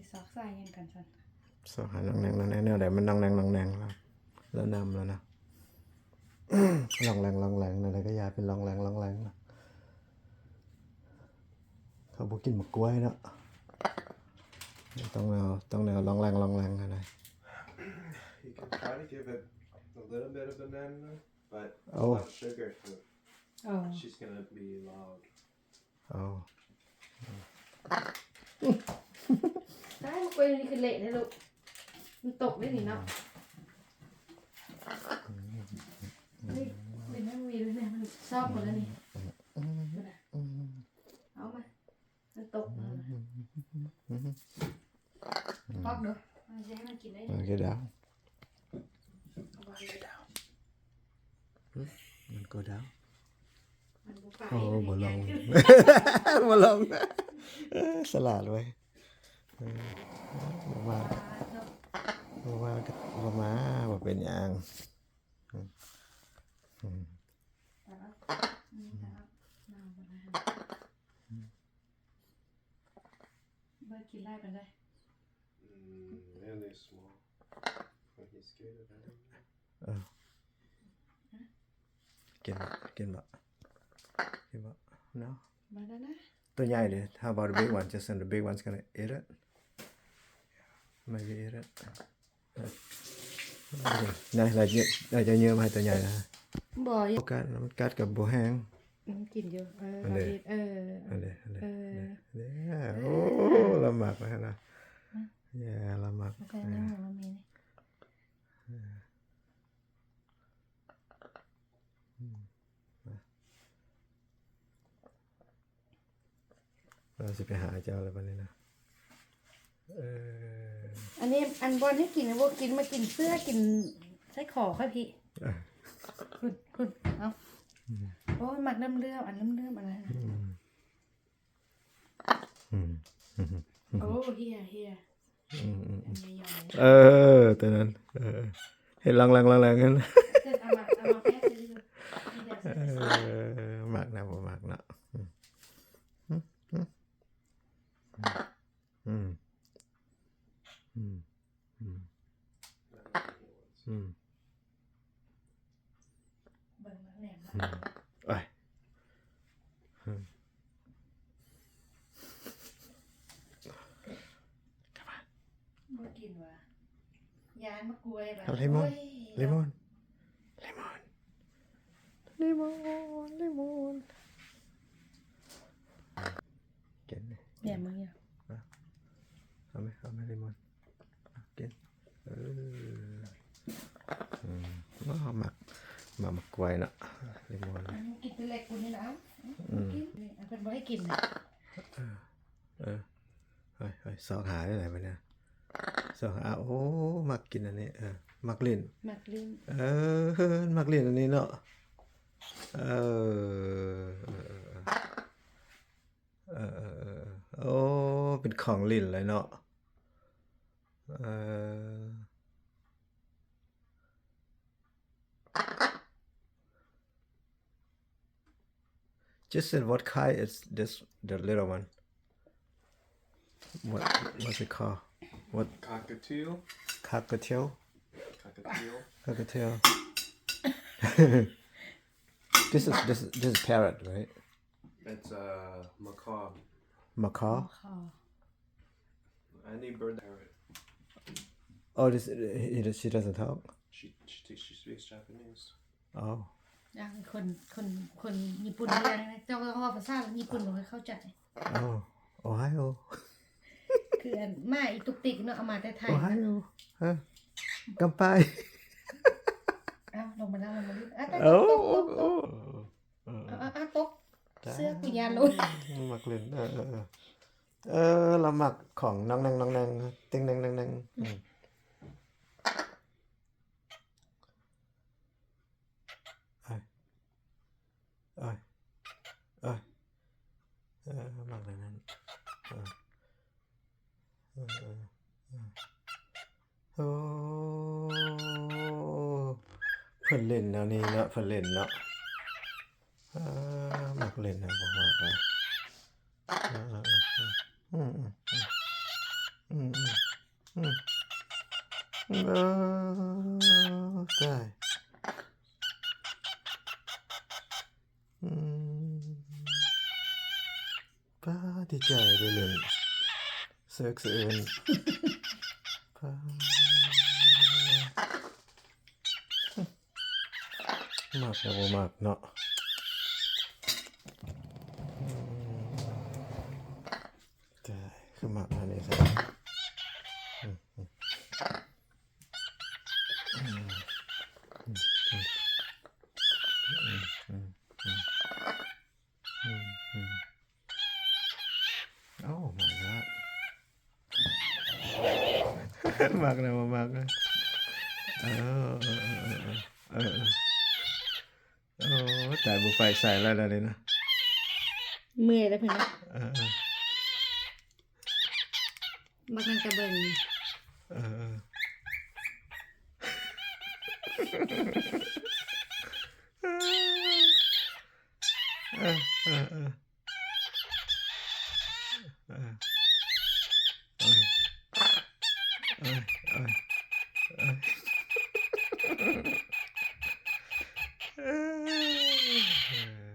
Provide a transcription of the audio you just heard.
ຊອກສາຍຫຍັງກັນຊັ້ນ? ຊອກຫາໜ່ອງແໜ່ງໜ່ອງແໜ່ງ ແນວໃດມັນໜ່ອງແໜ່ງໜ່ອງແໜ່ງລະ ລະນຳລະນະ ລອງແຫຼງລອງແຫຼງ ແນວໃດກໍຢ່າເປັນລອງແຫຼງລອງແຫຼງລະ. ເຂົາບໍ່ກິນໝາກກ້ວຍເນາະ ຕ້ອງແນວ ຕ້ອງແນວລອງແຫຼງລອງແຫຼງຫັ້ນນະ. You can try to give it a little bit of banana, but ໂອ້ not sugar, ເອີ she's gonna be loud. ເອົາ ຕາຍ ໝາກກ້ວຍນີ້ຄືເລະແທ້ລູກ ມັນຕົກໄດ້ນີ້ເນາະ. ນີ້ ເປັນຫຍັງມີແນວມັນຊອບໝົດແລ້ວນີ້ ເອົາມາ ມັນຕົກ ປອກເດີ ມັນຊິໃຫ້ມັນກິນໄດ້ ມັນກໍດາວ ມັນກໍດາວ ມັນບໍ່ໄປ ໂອ້ ມັນບໍ່ລອງ ບໍ່ລອງ ເອີ ສະຫຼາດເວີຍ ເອີ ບໍ່ມາ ບໍ່ມາ ບໍ່ມາ ບໍ່ເປັນຫຍັງ ອືມ ອືມ ບໍ່ກິນຫຼາຍປານໃດ ອືມ really small. When he's scared of anything. ເອີ ກິນບໍ່ ກິນບໍ່ ກິນບໍ່ No. ບໍ່ໄດ້ນະ ຕົວໃຫຍ່ເດ້ How about the big one? Just send the big one's gonna eat it. Maybe eat it. ນາຍ ລາຍເຍ ລາຍຈະເຍີມາໃຫ້ຕົວໃຫຍ່ນະ ບໍ່ ບໍ່ກັດ ມັນກັດກໍບໍ່ແຮງ ມັນກິນຢູ່ ເອີ ອັນເດ ເອີ ອັນເດ ອັນເດ ເອີ ເອີ ໂອ້ ລະໝັກນະ ອືມ ເອີ ລະໝັກ ໃສ່ນ້ຳ ເອີ ມັນມີນີ້ ເອີ ອືມ ມາ ເຮົາຊິໄປຫາເຈົ້າແລ້ວບັດນີ້ນະ ເອີ ອັນນີ້ ອັນບ່ອນໃຫ້ກິນ ບໍ່ກິນ ມາກິນເສື້ອ ກິນໃສ່ຄໍຂ້ອຍພີ້ ເອີ ພຸ້ນ ພຸ້ນ ເອົາ ອືມ ໂອ້ຍ ມັກນ້ຳເຫຼື້ອມ ອັນເຫຼື້ອມໆ ອັນນັ້ນ ອືມ ອືມ ອືມ ໂອ້ ເຮຍ ເຮຍ ອືມໆໆ ເອີ ຕົວນັ້ນ ເອີ ເຮັດລອງແລງ ລອງແລງ ເອີ ມັກນະ ບໍ່ມັກເນາະ ອືມ ອືມ ອືມ ອືມ ອືມ ອືມ ເບິ່ງແຫຼມ ອືມ ໂອ້ຍ ອືມ ບໍ່ກິນຫວາ ຢ້ານໝາກກ້ວຍຫວາ ເອົາເລມອນ ໂອ້ຍ ເລມອນ ເລມອນ ເລມອນ ເລມອນ ກິນ ແຫຼມເບິ່ງຢູ່ ເອົາໄໝ ເອົາໄໝ ເລມອນ ກິນ ເອີ ອືມ ເອົາ ໝາກ ໝາກ ໝາກກ້ວຍເນາະ ເລມອນ ກິນແຕ່ເລັກກວ່ານີ້ນະ ອືມ ກິນ ເພິ່ນບໍ່ໃຫ້ກິນ ເອີ ເອີ ເຮີ້ຍ ເຮີ້ຍ ຊອກຫາໄດ້ໃດບັດນີ້ ຊອກຫາ ໂອ້ ມັກກິນອັນນີ້ ເອີ ມັກຫຼິ້ນ ມັກຫຼິ້ນ ເອີ ມັກຫຼິ້ນອັນນີ້ເນາະ ເອີ ເອີ ເອີ ເອີ ເອີ ເອີ ໂອ້ ເປັນຂອງຫຼິ້ນເລີຍເນາະ ເອີ Justin, what kind is this, the little one? What, what's it called? What? Cockatiel. Cockatiel? Cockatiel. Cockatiel. This is, this is, this is parrot, right? It's a macaw. Macaw? Macaw. Any bird parrot. Oh, this, he, she doesn't talk? She, she, she speaks Japanese. ອໍ ຢ່າງຄົນ ຄົນ ຄົນຍີ່ປຸ່ນເລື່ອງ ເຈົ້າຕ້ອງເວົ້າພາສາຍີ່ປຸ່ນບໍ່ຄ່ອຍເຂົ້າໃຈ. ອໍ ໂອໄຮໂອ ຄືອັນໝາອີຕຸກຕິກເນາະ ເອົາມາແຕ່ໄທ. ໂອໄຮໂອ ຮະ ກຳປາຍ. ອ້າວ ລົງມາແລ້ວ ລົງມາຫຼິ້ນ. ອ້າວ ຕົກ ຕົກ ຕົກ ຕົກ. ເອີ ເອີ ເອີ ເອີ ຕົກ ຕາຍ ເສື້ອກູຍານລົງ. ມັກຫຼິ້ນ ເອີ ເອີ ເອີ ລາວມັກຂອງໜ່ອງແໜ່ງ ໜ່ອງແໜ່ງ ຕິ່ງແໜ່ງ ແໜ່ງ ແໜ່ງ. ອືມ. ເອີຍ ເອີຍ ເອີຍ ເອີ ມັກແນວນັ້ນ ເອີ ເອີ ເອີ ເອີ ໂອ້ ເພິ່ນຫຼິ້ນແນວນີ້ເນາະ ເພິ່ນຫຼິ້ນເນາະ ເອີ ມັກຫຼິ້ນນະ ບໍ່ມັກ ເອີ ເອີ ເອີ ອືມ ອືມ ອືມ ອືມ. ອືມ ເອີ ຕາຍ ອືມ ປ້າ ດີໃຈເດ້ເລີຍ ເສີກສະເອີນ ປ້າ ມັກແລ້ວບໍ່ມັກເນາະ ອືມ ຕາຍ ຄືມັກອັນນີ້ຊະ ອືມ ອືມ ອືມ ອືມ ອືມ ອືມ ອືມ ອືມ ອືມ ອືມ ໂອ້ my god ມັກແລ້ວບໍ່ມັກ ເອີ ເອີ ເອີ ໂອ້ ຕາຍ ບໍ່ໄປໃສແລ້ວ ແນວນີ້ນະ ເມື່ອຍແລ້ວເພິ່ນນະ ເອີ ເອີ ບັກນັ້ນກະເບິ່ງ ເອີ ເອີ ເອີ ເອີ ເອີ ເອີ ເອີ ເອີ